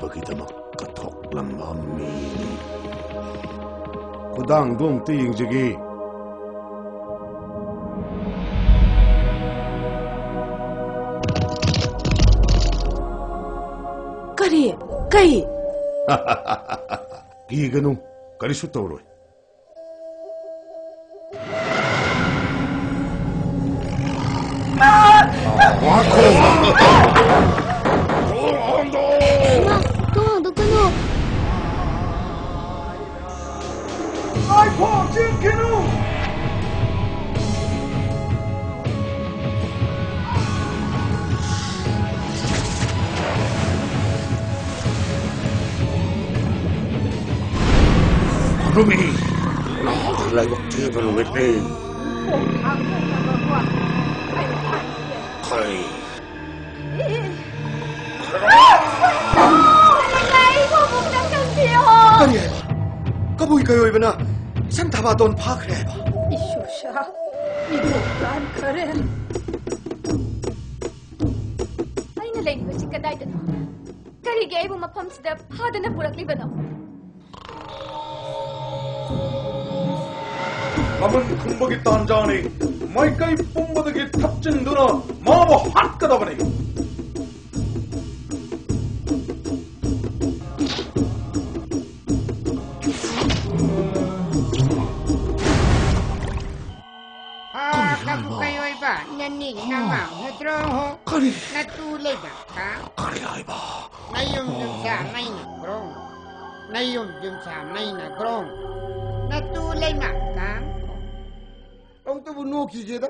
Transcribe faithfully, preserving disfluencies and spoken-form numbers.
ꯍꯥꯠꯄꯒꯤꯗꯃꯛ ꯀꯠꯊꯣꯛꯂꯝꯕ ꯃꯤꯅꯤ꯫ ꯈꯨꯗꯥꯡꯗꯣ ꯑꯝꯇ ꯌꯦꯡꯖꯒꯦ꯫ ꯀꯔꯤ? ꯀꯩ? ꯀꯤꯒꯅꯨ, ꯀꯔꯤꯁꯨ ꯇꯧꯔꯣꯏ꯫ ꯏꯃꯥ, ꯊꯣꯡ ꯍꯥꯡꯗꯣꯛꯀꯅꯨ꯫ ꯉꯥꯏꯈꯣ, ꯆꯦꯟꯈꯤꯅꯨ! ꯈꯨꯔꯨꯝꯃꯤ꯫ ꯂꯥꯏꯕꯛ ꯊꯤꯕ ꯅꯨꯃꯤꯠꯅꯤ꯫ ꯈꯩ꯫ ꯀꯔꯤ ꯍꯥꯏꯕ? ꯀꯕꯨꯏ ꯀꯩꯑꯣꯏꯕꯅ ꯁꯦꯝ ꯊꯥꯕꯥꯇꯣꯟ ꯐꯥꯈ꯭ꯔꯦ ꯍꯥꯏꯕ? ꯏꯁꯣꯁꯥ, ꯏꯕꯣꯛ ꯂꯥꯟꯈꯔꯦ꯫ ꯑꯩꯅ ꯂꯩꯔꯤꯕꯁꯤ ꯀꯗꯥꯏꯗꯅꯣ? ꯀꯔꯤꯒꯤ ꯑꯩꯕꯨ ꯃꯐꯝꯁꯤꯗ ꯐꯥꯗꯅ ꯄꯨꯔꯛꯂꯤꯕꯅꯣ? ꯂꯃꯟ ꯈꯨꯝꯕꯒꯤ ꯇꯥꯟꯖꯥꯅꯤ꯫ ꯃꯥꯏꯀꯩ ꯄꯨꯝꯕꯗꯒꯤ ꯊꯞꯆꯤꯟꯗꯨꯅ ꯃꯥꯕꯨ ꯍꯥꯠꯀꯗꯕꯅꯤ꯫ ꯍꯥ, ꯀꯕꯨꯏ ꯀꯩꯑꯣꯏꯕ, ꯅꯅꯤ ꯅꯃꯥ ꯅꯠꯇ꯭ꯔꯣ? ꯀꯔꯤ? ꯅꯇꯨ ꯂꯩꯕ, ꯍꯥ? ꯀꯔꯤ ꯍꯥꯏꯕ? ꯅꯌꯨꯝ ꯌꯨꯝꯁꯥ ꯃꯩꯅ ꯒ꯭ꯔꯣꯡ꯫ ꯅꯌꯨꯝ ꯌꯨꯝꯁꯥ ꯃꯩꯅ ꯒ꯭ꯔꯣꯡ꯫ ꯅꯇꯨ ꯂꯩꯃ ꯀꯥꯡ꯫ ꯑꯃꯨꯛꯇꯕꯨ ꯅꯣꯛꯈꯤꯒꯦꯗ꯫